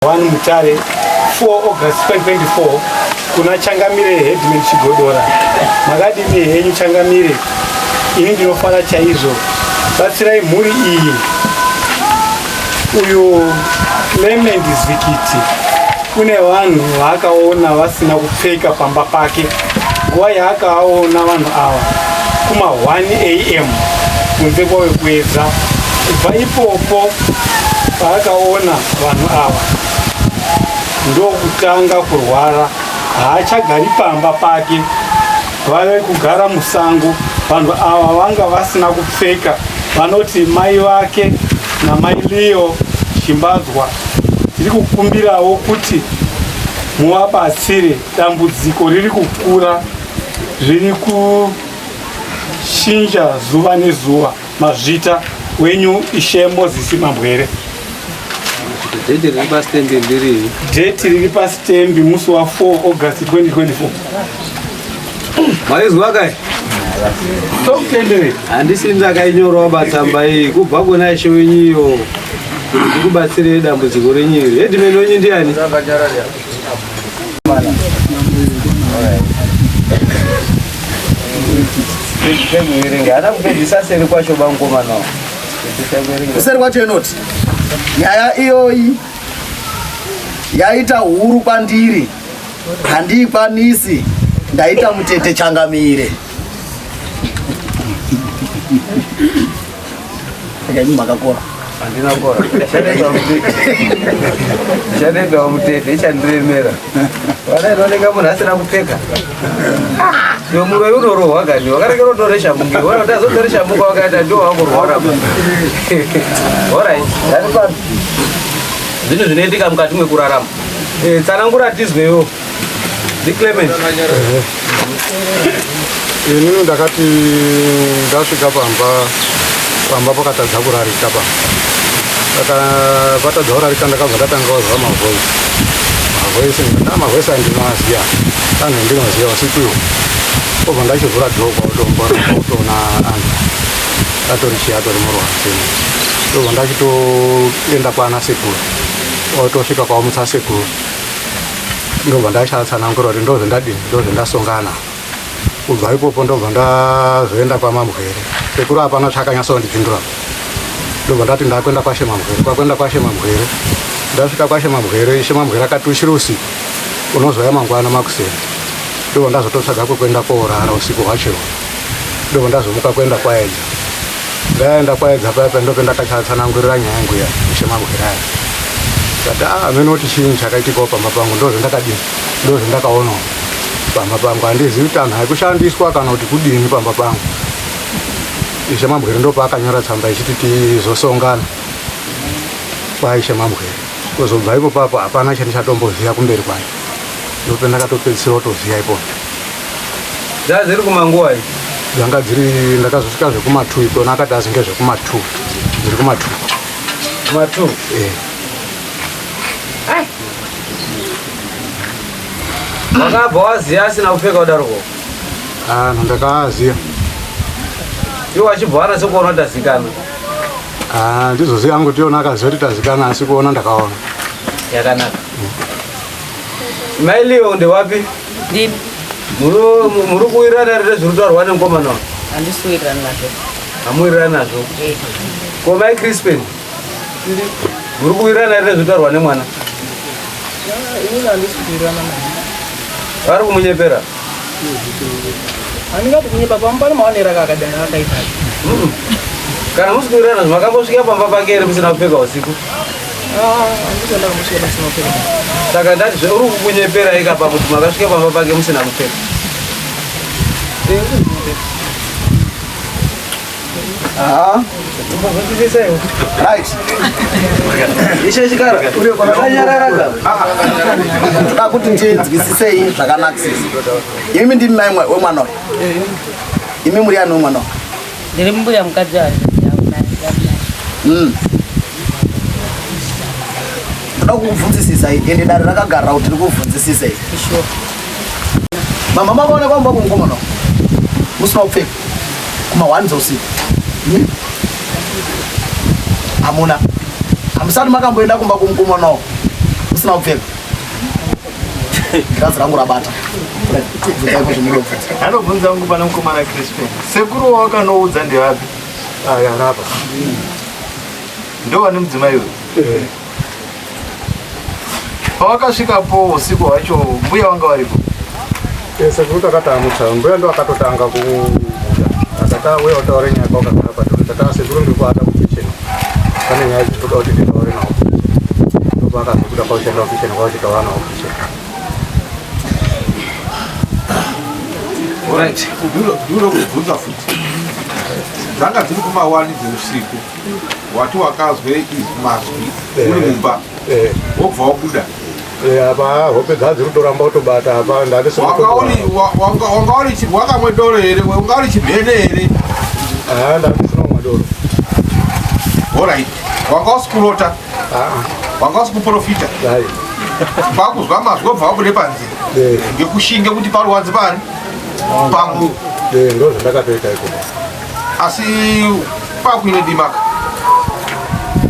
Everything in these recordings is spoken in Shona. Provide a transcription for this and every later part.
1 Mutare 4 August 2024 kuna Changamire Headman Chigodora. Makadini henyu Changamire? Ini ndinofara chaizvo. Batsirai mhuri iyi. Uyu Clement Zikiti kune vanhu vaakaona vasina kupfeka pamba pake. Nguva yaakaona vanhu ava kuma 1 am kunze kwave kuedza. Kubva ipopo paakaona vanhu ava ndokutanga kurwara haachagari pamba pake vave kugara musango vanhu ava vanga vasina kupfeka vanoti mai vake namai leo chimbadzwa tiri kukumbirawo kuti muvabatsire dambudziko riri kukura zviri kuchinja zuva nezuva Mazvita wenyu Ishe Mozisi Mambwere. Date riri pastembi ndiri. Date riri pastembi musi wa 4 August 2024. Maizwa kai? Tokutendere. Handisi ndakainyorawo batsamba iyi kubva kuna ishe wenyu iyo kuti ndikubatsire dambudziko renyu iri. Headman wenyu ndiani? Kuseri kwacho inoti nyaya iyoyi yaita huru kwandiri handiikwanisi ndaita mutete changamire Imi makakora. Handina kora. Ndichatendawo mutete ichandiremera. Vana inooneka munhu asina kupfeka. Iwe muroyi unorohwa kani wakarekera utore shamungu. Wona kuti azotore shamungu wakaita ndiwo wakurwara. Alright, ndati Zvinhu zvinoitika mukati mekurarama. Eh, tsanangura tizwewo. NdiClement. Inini ndakati ndasvika pamba pamba pakatadza kurarika pa saka patadza kurarika ndakabva ndatanga kuzwa mavoisi mavoisi ndaa mavoisi andinoaziva anhu andinoziva usiku iwo obva ndachivhura dhoo kwautombora kwautoona anhu atori chii atori murwanzini ndobva ndachitoenda kwana sekuru otosvika kwaumutsa sekuru ndobva ndachatsanangura kuti ndozvendadini ndozvendasongana kubva ipopo ndobva ndazoenda kwamambwere sekuru hapana chakanyasondipindura ndobva ndati ndakuenda kwashe mambwere kwakuenda kwashe mambwere ndasvika kwashe mambwere ishe mambwere akati uchiri usiku unozouya mangwana makuseni ndobva ndazototsvaga kwekuenda koorara usiku hwacho ndobva ndazomuka kuenda kwaedza Ndaenda kwaedza paya paya ndope ndakachatsanangurira nyaya yangu iya ishe mabwera aya. Ndati ah amene kuti chinyi chakaitikawo pamba pangu ndozvendakadini ndozvendakaonawo pamba pangu handizivi kuti anhu aikushandiswa kana kuti kudini pamba pangu. Ishe Mambwere ndopaakanyora tsamba ichiti tizosongana kwaIshe Mambwere. Kuzobva ipo papo hapana chandichatomboziva kumberi kwacho. Ndope ndakatopedzisira kutoziva ipopo. Dzanga dziri kumanguva iyi? Dzanga dziri ndakazosvika zvekuma2 ikona akati azinge zvekuma2 dziri kuma2. Kuma2? Eh. Wakabva waziya asina kupfeka kudaroko? Ah, ndakaziya. Iwo achibva wanase kuona tazikana. Ah, ndizoziya hangu kuti iwona akaziva kuti tazikana asi kuona ndakaona. Yakanaka. Mai Leo ndewapi? Ndini. Muri kuwirirana here nezviri kutaurwa nemukomana uyu? Handisi kuwirirana nazvo. Hamuwirirani nazvo? Eh. Ko mai Crispin? Muri kuwirirana here nezviri kutaurwa nemwana? Inini handisi kuwirirana nazvo. Vari kumunyepera? Handingati kunyepa pamba pane maonero akakadai akaita. Kana musi kuwirirana nazvo makambosvika pamba pake here musina kupfeka usiku? Saka ndati zve uri kukunyepera ikapa kuti makasvika pamba pake musina kupfeka. Right. Ishe chikara. Usanyarara ka. Ndoda kuti ndinzwisisei zvakanakisisa. Imi ndimi mai wemwana uyu. Imi muri ani wemwana uyu? Ndiri mbuya mukadzi wa Ndoda kukubvunzisisa ende dare rakagarira kuti rikubvunzisise. Sure. Mama makaona kwamba kumukomana musina kupfeka kuma 1 dzeusiku. Hamuna. Hamusati makamboenda kumba kumukomana. Usina kupfeka. Girazi rangu rabata. Bvunzai kuzvimudobvunza. Anobvunza wangu pana mukomana Crispin. Sekuru wawakanoudza ndevapi? Aya rapa. Ndo vane mudzimai uyu. Eh. Pawakasvikapo usiku hwacho mbuya wanga varipo. Eh, sekuru takatamutsa mbuya ndo akatotanga kubuda akati auya utaure nyaya kwakagara padhuze tata sekuru ndiri kuata kukicheni pane nyaya dzinoda kuti nditaure nawo ndopaakazobuda kwakuchienda kukicheni kwakuchitaura nawo kukicheni. Alright. Ndinoda kubvunza futi. Dzanga dziri kumawani dzeusiku. Wati wakazwe izwi mazwi uri mumba. Wobva wabuda. Apa hope dzadziri kutoramba kutobata apa ndandisina Wanga uri wanga wanga uri wakamwe doro here? Wanga uri chimhene here? Ah, ndandisina kumwa doro. Alright. Wanga usikurota. Wanga usikuprofita. Hai. Pakuzwa mazwi wobva wabude panze. Ngekushinge kuti paruwanze pani? Pangu. Eh, ndo zvandakatoita ikoko. Asi pakuine dimaka.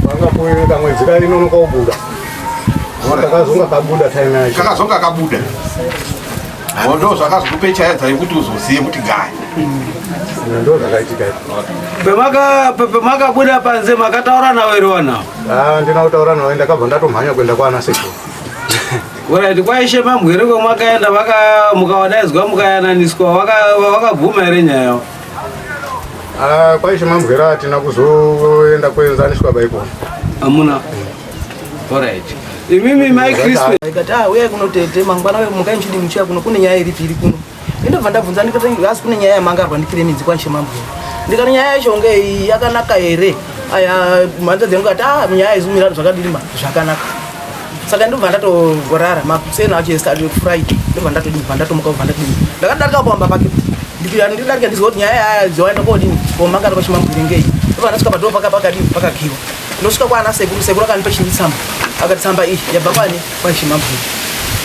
Panga kuine kamwedzi kainonoka kubuda. Kakazonga kabuda time yacho. Kakazonga kabuda. Ndo zvakazokupe chaedza yekuti uzoziye kuti gaya. Ndo zvakaitika izvo. Pemakabuda panze makataura nawo here wanawo? Ah, ndina kutaura nawo ndakabva ndatomhanya kuenda kwaana sekuru. Alright, kwaishe mambwere kwamakaenda vaka mukawadaidzwa mukayananiswa vakabvuma here nyaya yavo? Ah, kwaishe mambwere hatina kuzoenda kuenzaniswa baiko. Hamuna. Alright. Imimi mai Crispin. Ikati ah uyai kuno tete mangwana mukai muchidi muchiya kuno kune nyaya iripi iri kuno. Ndobva ndabvunza ndikati asi kune nyaya yamangarwa ndiKireminzi kwaishe mambwere. Ndikati nyaya yacho nge iyi yakanaka here? Aya mhanza dzengu ati ah nyaya izumira zvakadini ma zvakanaka. Saka ndobva ndatorara makuseni acho ese Friday ndobva ndatodini bva ndatomuka bva ndatodini. Ndakadarika pamba pake. Ndidarika ndizwa kuti nyaya yaya dzowaenda kodini komangara kwaishe mambwere ngei. Ndobva ndasvika padoo paka pakadini pakakiwa. Ndosvika kwaana sekuru, sekuru akanipa chinyi tsamba. Akati tsamba iyi yabva kwani kwaishe Mambwere.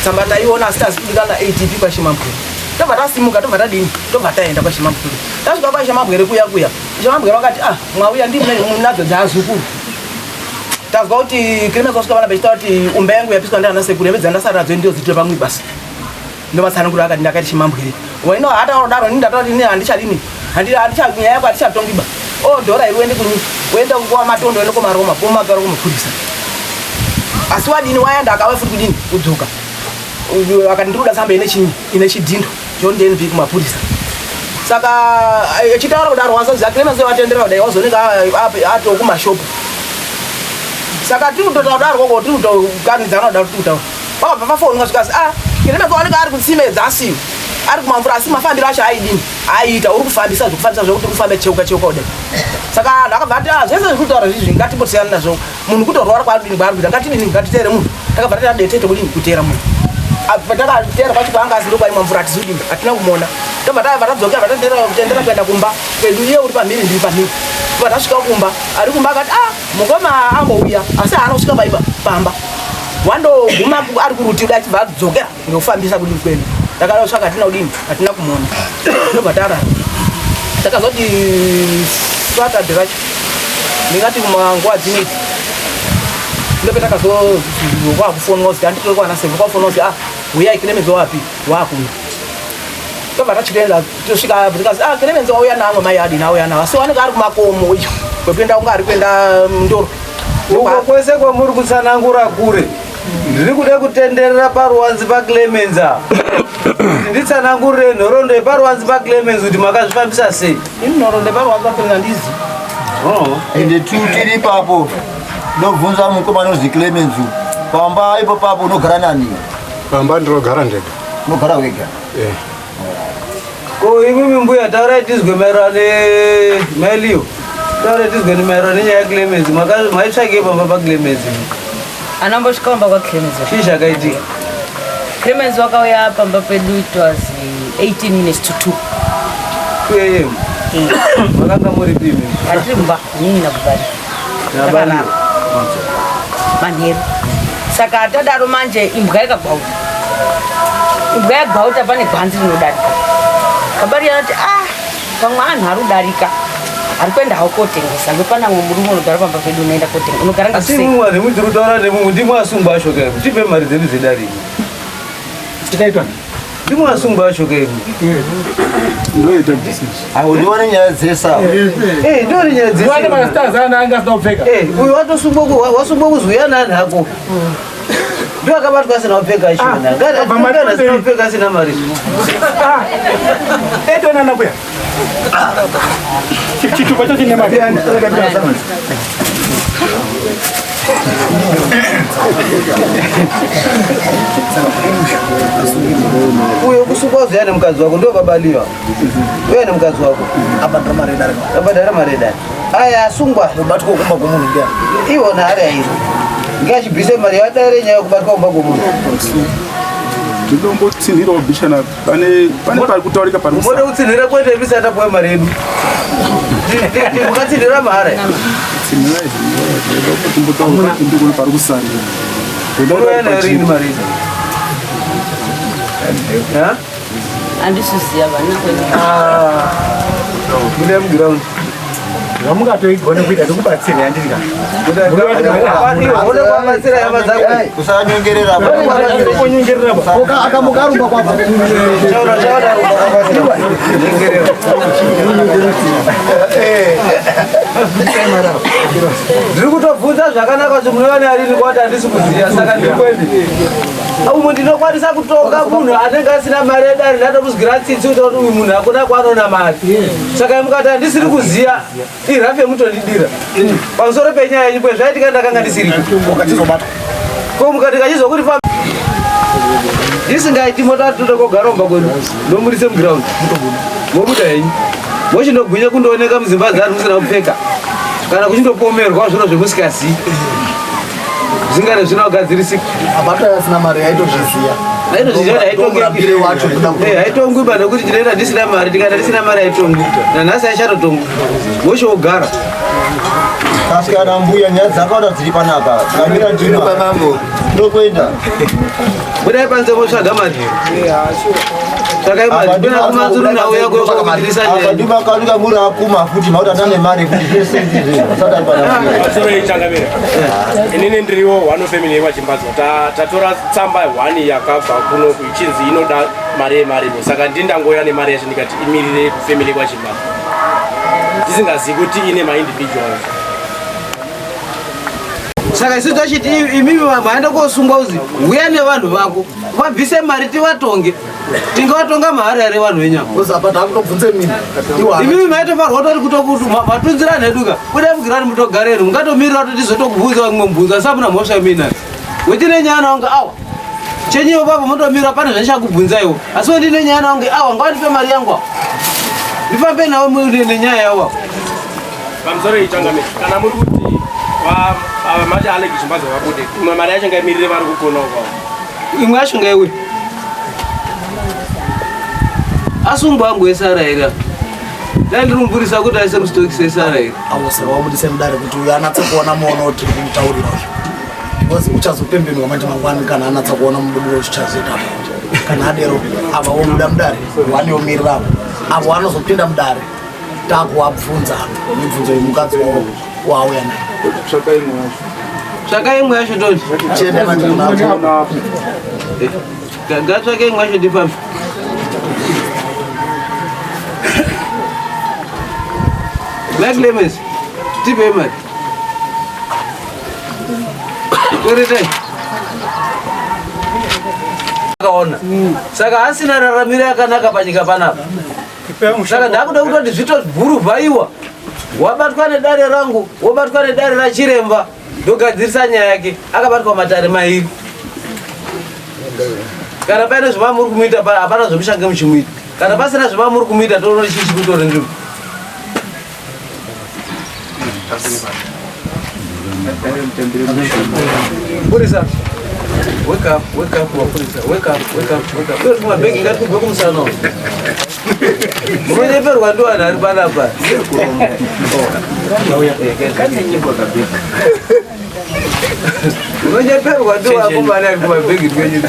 Tsamba taiona asi tazikudikana ATP kwaishe Mambwere. Tobva tasimuka tobva tadini tobva taenda kwaishe Mambwere. Tasvika kwaishe Mambwere kuya kuya. Ishe Mambwere vakati ah mwauya ndimi munadzo dzaazukuru. Tazwa kuti Clemens wasvika vana vachitaura kuti umba yangu yapiswa ndiana sekuru hembe dzandasara nadzo ndiyo dzitire pamwe basi. Ndomatsanangura akati ndakaiti chimambwere. Waino ataura daro ini ndataura kuti ini handichadini. Handi handicha nyaya yako hatichatongi ba. Oh dhora iri uende kuni uende kwa matondo uende kwa Roma kwa makaro kumapurisa. Asi wadini waenda akauya futi kudini kudzoka. Akati ndiri kuda tsamba ine chinyi ine chidhindo chondiendei kumapurisa. Saka echitaura kudaro wazozi Clemens watendera kudai wazooneka ato kumashopu. Saka tiri kutotaura kudaro koko tiri kutokanidzana kudaro tiri kutaura. Vakabva vafonwa zvikanzi ah Clemens waoneka ari kutsime dzasi ari kumamvura asi mafambiro acho aidini aiita uri kufambisa zvekufambisa zvekuti uri kufamba cheuka cheuka kudai. Saka anhu akabva ati ah zvese zviri kutaura zvizvi ngatimbosiyana nazvo munhu kutorwara kwaari kudini kwaari kuita ngatidini ngatiteere munhu. Takabva tati adete tokudini kuteera munhu. Patakateera kwacho kwaanga asi ndokwaimwa mvura hatizi kudini hatina kumuona. Tobva tabva tadzokera vatendera kutendera kuenda kumba kwedu iye uri pamhiri ndiri pamhiri. Tobva tasvika kumba ari kumba akati ah mukoma ambouya asi haana kusvika paipa pamba. Wandoguma ari kuruti uda achibva adzokera ngekufambisa kudini kwedu. Takatsvaka hatina kudini hatina kumuona. Tobva tarara. Takazoti Saturday racho ndingati kumanguva dzinedzi ndopetakazokwakufonwa kuti handitore kwana sekuru kwakufonwa kuti ah huyai Clemens wapi wakuno tobva tachitoenda tosvika tikazi ah Clemens wauya naamwe mai adini auya nawo asi wanenge ari kumakomo iyo kwekuenda kunge ari kuenda Ndoro uko kwese kwamuri kutsanangura kure ndiri kuda kutenderera paruwanzi paClemens apa kuti nditsanangurire nhoroondo yeparuwanzi paClemens kuti makazvifambisa sei. Ini nhoroondo yeparuwanzi paClemens handizi. Oh. Ende tu tiri ipapo ndobvunza mukoma anonzi Clemens pamba ipo papo unogara nani? Pamba ndinogara ndega. Unogara wega? Eh. Ko imimi mbuya taurai tizwe maererano nemailiyo. Taurai tizwe maererano nenyaya yaClemens. Maitsvagei pamba paClemens? Anambosvika pamba kwaClemens. Chii chakaitika? Clemens wakauya pamba pedu it was 18 minutes to 2. 2 am. Makanga muri pipi? Hatiri kumba inini nabubari. Nabani. Manheru. Saka tadaro manje imbwa yakagwauta. Imbwa yagwauta pane gwanzi rinodarika. Kabari anoti ah pamwe anhu ari kudarika. Ari kuenda hawo kotengesa. Ndopana mumwe murume unogara pamba pedu unoenda kotenga. Unogara Asi imwe vanhu imwe tiri kutaura nemumwe ndimwe asungwa acho ka tipe mari dzedu dzedariko. Tikaitwa. Ndimwe asungwa acho ka imwe. Ndoita business. Awo ndione nyaya dzese awo. Eh, ndione nyaya dzese. Ndiwane mastars ana anga asina kupfeka. Eh, uyu watosungwa ku wasungwa kuzuya nani hako. Ndio akabatwa asina kupfeka achona. Ngari asina kupfeka asina mari. Ah. Eto nana kuya. Chitupa chacho chine mari. Uyo kusukwa zuya nemukadzi wako ndio baba Liwa. Uyo nemukadzi wako. Abhadhara mari yedare. Abhadhara mari yedare. Aya asungwa. Mubatwa kumba kwomunhu ndiani? Iwona ari aizvo. Ngachibvise mari yadare nyaya yekubatwa kumba kwomunhu. Ndinombotsinhirawo bishana pane pane pari kutaurika pari Mode kutsinhira kwete bisa tapuwa mari yedu. Mukatsinhira mahara. Tsinhira izvi. Ndikuona pari kusarira. Unoona rini mari yedu? Ha? Handisiziya vana kwenyu. Ah. Buda muground. Zvamungatoigone kuita ndikubatsira handiti ka. Kusanyongerera. Kusanyongerera. Akamuka arumba kwabva. Chaura chaura arumba kwabva. Ndiri kutobvunza zvakanaka kuti munova arini kwati handisi kuziya saka ndiri kwendi. Umu ndinokwanisa kutonga munhu anenge asina mari yedare ndatomuzwira tsitsi kuti uyu munhu hakuna kwaanoona mari. Saka mukati handisiri kuziya irafu yemutondidira pamusoro penyaya yenyu kwe zvaitika ndakanga ndisiri. Ko mukati kachizokuti fa ndisingaiti mota toda kogara mumba kwedu ndomurise muground mobuda henyu mochindogwinya kundooneka mudzimba dzevanhu musina kupfeka kana kuchindopomerwa zviro zvemusikazii zvingane zvina kugadzirisika Abatwa asina mari aitozviziya. aitozviziva Ndomurambire wacho kuda kuti haitongwi ba nekuti tinoenda ndisina mari tikaenda ndisina mari haitongwi nanhasi aichatotongwi wochiogara Kasikana mbuya nyaya dzakawanda dziri panapa. Kamira ndima. Mambo. Ndokuenda. budai panze motsvaga mari tsvakai mari kwena kumanzuru nauya kuyokudirisa Apa ndima kanuka muri akuma futi mauti andane mari futi zvese izvi. Asati ari panapa. Patsoro ichangamira. Inini ndiriwo one family yekwaChimbadzo. Tatora tsamba one yakabva kuno ichinzi inoda mari yemarimi. Saka ndindangoya nemari yacho ndikati imirire family yekwaChimbadzo. Ndisingazivi kuti ine maindividuals. Saka isu tachiti imimi maenda kosungwa uzi uya nevanhu vako vabvise mari tivatonge tingavatonga mahari here vanhu venyama Apa takutobvunze mimi. Imimi maitofanirwa kutori kutokuti matunzira nheduka buda mugirani mutogareri mungatomirira kuti tizotokubvunza vamwe mubvunza asi hamuna mhosva imina wetine nyaya nawange awa chenyiwo papo motomira pane zvandichakubvunzaiwo asi wendine nyaya nawange awa ngawandipe mari yangu awa ndifambe nawo nenyaya yawo Pamusoro ichangamira. Kana muri kuti mati Alec Chimbadzo vabude, imwe mari yacho ngaimirire vari kukona uko. Imwe yacho ngaiwe. Asungwa angu esara here? Dai ndiri mupurisa kuti aise mustokisi esara here? Awosera wabudise mudare kuti uyu anatsa kuona muono tiri kumutaurira uyu. Because uchazopembenwa manje mangwani kana anatsa kuona mubudiro uchichazoita apa. Kana adero ava womuda mudare, wani omirira avo. Avo vanozopinda mudare takuwabvunza mibvunzo yemukadzi wavo wauya naye. Tsvakai imwe yacho. Tsvakai imwe yacho toni. Chienda manje kunapo. Ngatsvake imwe yacho ndifambe. Black Clemens, tipe mari. Kweretai. Akaona. Saka asina raramiro yakanaka panyika panapa. Saka ndakuda kutoti zvitobhuruvhaiwa. Wabatwa nedare rangu, wobatwa nedare rachiremba, ndogadzirisa nyaya yake. Akabatwa matare mairi. Kana paine zvamuri kumuita hapana zvemushange muchimuita. Kana pasina zvamuri kumuita toona chii chikutori ndimo. Purisa. Wake up, wake up, mapurisa. Wake up, wake up, wake up. Iwe tumabhegi ngatikubve kumusana. Munonyeperwa ndiwo anhu ari panapa. Unonyeperwa ndiwo akomana ari kumabhegi twenyu.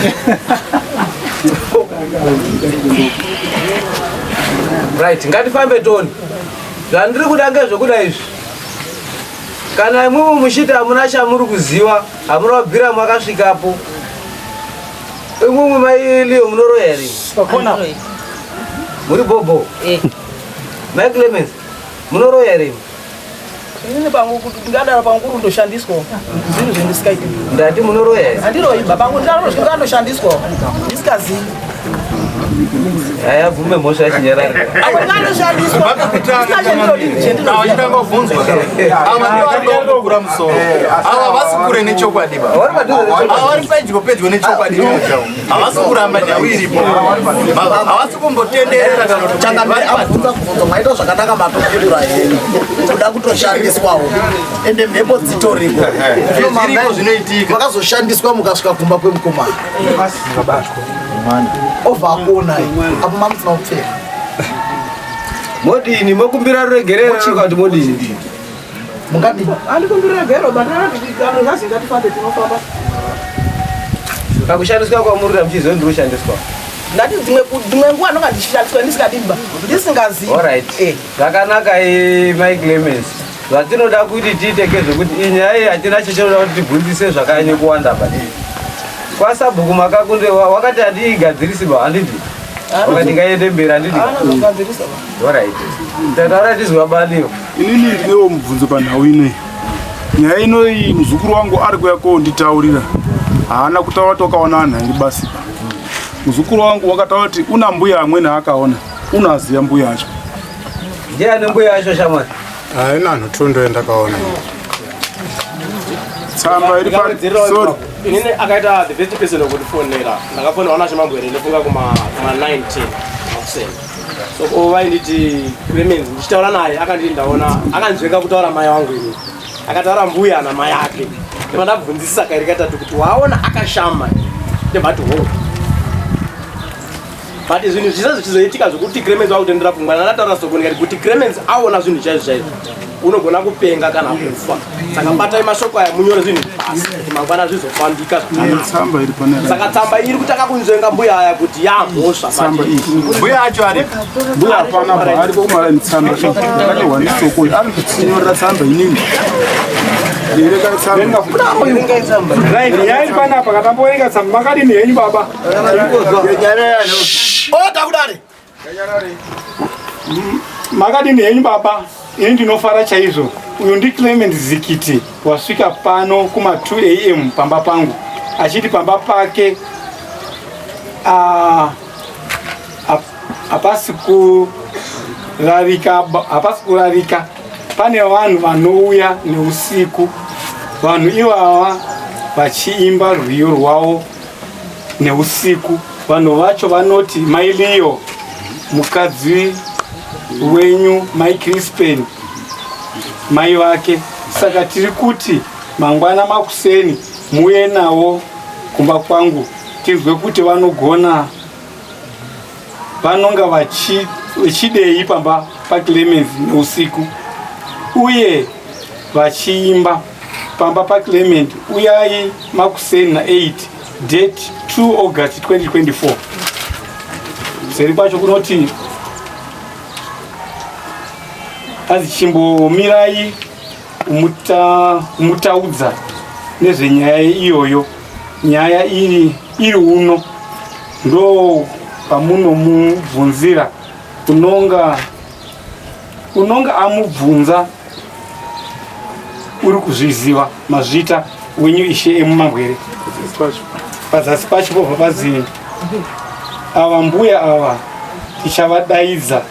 Right, ngatifambe toni. Zvandiri kuda ngezvekuda izvi. Kana imwimwi muchiti hamuna chamuri kuziva, hamuna kubvira makasvikapo. Imwimwi mai Leo munoroya here? Muri bhobho? Eh. Mai Clemens, munoroya here? Inini pangu kuti ndadaro pangu kuri kundoshandiswa zvinhu zvendisikaiti. Ndati munoroya here? Handiroyi baba pangu ndandoshandiswa ndisikazivi. Haya bvume mhosva yachinyarara. Apo ndandoshandiswa ndisingachendinodini bvunzwa ava ndivo vari kuda kukura musoro ava havasi kure nechokwadi ba ava vari pedyo pedyo nechokwadi chavo havasi kuramba nhau iripo havasi kumbotenderera kana kuti Changamire abvunza bvunzo maita zvakanaka matopindura henyu kuda kutoshandiswawo ende mhepo dzitoriko Zviriko zvinoitika. makazoshandiswa mukasvika kumba kwemukomana obva akuonai apo mamusina kupfeka Modini mokumbira ruregerero kana kuti modini? Mungadini? Handikumbiri regero but ndati ngatifambe tinofamba. Pakushandiswa kwamuri kuita muchiziva ndiri kushandiswa. Ndati dzimwe dzimwe nguva ndonga ndichishandiswa ndisikadini ba ndisingazivi. Alright. Zvakanaka eh, Mai Clemens. Zvatinoda kuti tiite ngezvekuti iyi nyaya iyi hatina chechinoda kuti tibvunzise zvakanyanya kuwanda pa. Kwasabhuku makakunde wakati handiigadzirisi ba handiti? Wakati ngaiende mberi handiti? Anozogadzirisa ba. Alright. Tataura tizwa baliyo. Inini ndinewo mubvunzo panhau inoyi. Nyaya inoyi muzukuru wangu ari kuya konditaurira. Haana kutaura kuti wakaona anhu airi basi pa. Muzukuru wangu wakataura kuti una mbuya amweni aakaona. Unoaziya mbuya acho. Ndiani mbuya acho shamwari? Haina anhu tundo yandakaona. Tsamba iri pa sorry. Inini akaita the best person wekutifonera. Ndakafonerwa naChimambwere ndofunga kuma kuma 9 10 makuseni. So o vainditi Clemens ndichitaura naye akanditi ndaona akanzvenga kutaura mai wangu ini. Akataura mbuya namai ake. Ndibva ndabvunzisisa kairi katatu kuti waona akashama. Ndibva ati hongu. But zvinhu zvise zvichizoitika zvekuti Clemens wakutendera pfungwa ndakataura soko ndikati kuti Clemens aona zvinhu chaizvo chaizvo unogona kupenga kana kufa saka batai mashoko aya munyore zvinhu pasi kuti mangwana zvizofambika zvakanaka Tsamba iri pane. saka tsamba iri kutanga kunzvenga mbuya aya kuti yamhosva Tsamba iyi. Mbuya acho ari Mbuya hapana bva ariko kumaraini tsamba iyi. Yakanyorwa nesoko iyi. Ari kutinyorera tsamba inini. Erengai tsamba. Right, nyaya iri panapa katamboverenga tsamba makadini henyu baba? Oda kudare. Makadini henyu baba? Ini ndinofara chaizvo. Uyu ndiClement Zikiti wasvika pano kuma 2 am pamba pangu achiti pamba pake ah, hapasi kurarika hapasi kurarika pane vanhu vanouya neusiku vanhu ivava vachiimba rwiyo rwavo neusiku vanhu vacho vanoti mai Leo mukadzi wenyu mai Crispin mai vake saka tiri kuti mangwana makuseni muuye nawo kumba kwangu tinzwe kuti vanogona vanonga vachidei pamba paClemens neusiku uye vachiimba pamba paClement uyai makuseni na8 date 2 August 2024 kuseri kwacho kunoti azi chimbomirai kumutaudza nezvenyaya iyoyo nyaya iri iri uno ndo pamunomubvunzira unonga unonga amubvunza uri kuzviziva mazvita wenyu ishe emumambwere pazasi pacho pobva pazi ava mbuya ava tichavadaidza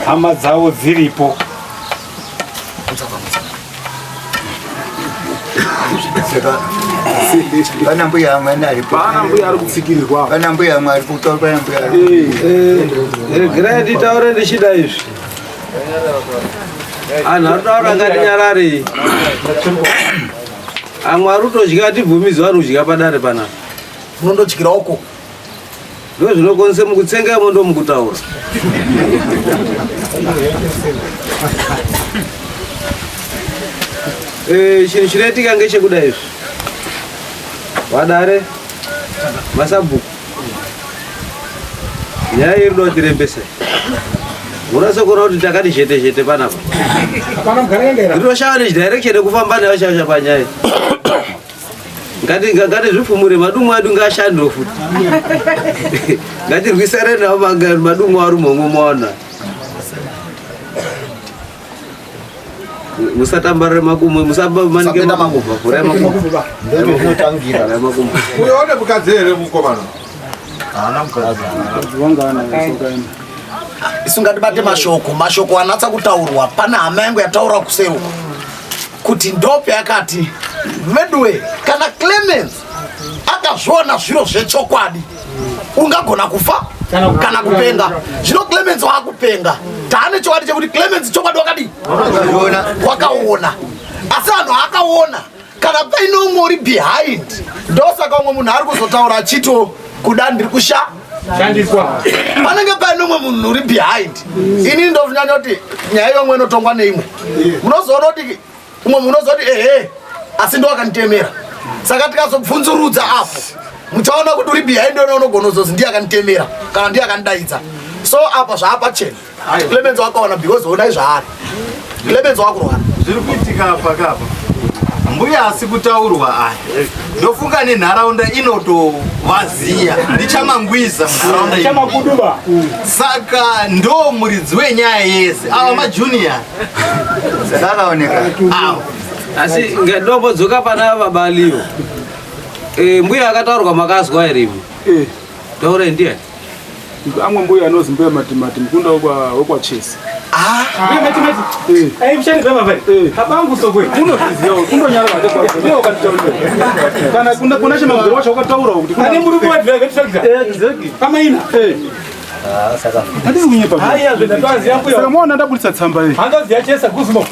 hama dzavo dziripo Pana mbuya amweni aripo. Pana mbuya ari kutsikirirwa. Pana mbuya amwe ari kutaura pana mbuya ari. Regerai nditaure ndichida izvi. Anhu aritaura ngatinyarare. Amwe ari kutodya atibvumidzwa ari kudya padare panapa. Munondodyira uko. Ndo zvinokonzesa mukutsenga imo ndo mukutaura. Eh, chinhu chinoitika ngechekuda izvi. Vadare masabhuku. Nyaya iri kuda kuti rembese. Unase kuona kuti takati zhete zhete panapa. Ndinoshava nedirection yekufamba nayo chaiyo panyaya. Ngati ngati zvifumure madumbu edu ngaashandwe futi. Ngatirwisane nawo madumbu ari momwe maona. Musatambarare makumbo, musamanike makumbo, vhurai makumbo. Ndozvinotangira. Vhurai makumbo. Uyo une mukadzi here mukomana? Haana mukadzi. Isu ngatibate mashoko, mashoko anatsa kutaurwa. Pane hama yangu yataura kuseri uko kuti ndope yakati veduwe, kana Clemens akazviona zviro zvechokwadi ungagona kufa kana kupenga. Zvino Clemens waakupenga, taane chokwadi chekuti Clemens chokwadi wakadii, wakaona. Asi anhu akaona kana paine umwe uri behind, ndosaka umwe munhu ari kuzotaura achito kuda ndiri kusha shandiswa, panenge paine umwe munhu uri behind. Ini ndozvinyanya kuti nyaya yomwe inotongwa neimwe, munozoona kuti umwe munhu unozoti ehe, asi ndo akanditemera. Saka tikazobvunzurudza apo muchaona kuti uri behind ona unogona kuzozi ndiye akanditemera kana ndiye akandidaidza. So apa zvaapachena, Clemens wakaona because onai zvaari. Clemens wakurwara. Zviri kuitika apa kapa mbuya asi kutaurwa aya, ndofunga nenharaunda inotovaziya, ndichamangwiza munharaunda ino. Chamakuduba. Saka ndo muridzi wenyaya yese, ava majunior. Saka akaoneka. Ava Asi ndombodzoka pana babaliyo. Mbuya akataurwa makazwa here imi? Taurai ndiani? Amwe mbuya anozi mbuya Matimati, mukunda wekwaChesi. Kana kuna chemagero wacho wakataura kuti Ane murume wa driver tractor. Pamaina. Handisi kunyepa. Haiya zve ndatoziya mbuya. Saka maona ndabudisa tsamba iyi. Handoziya Chesa Guzmo.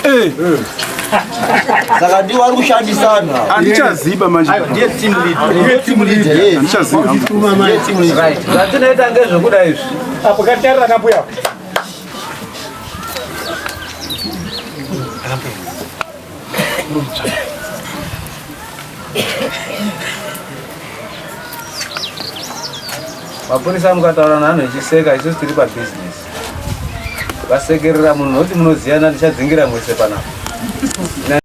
Saka ndiwo ari kushandisana. Handichaziba manje. Ndiye team leader. Ndiye team leader. Handichaziba. Right. Zvatinoita ngezvekuda izvi. Apo katarira kambuya. Mapurisa mukataura naanhu echiseka, isusu tiri pabhizinesi. Vasekerera munhu noti munoziyana, ndichadzingira mwese panapa.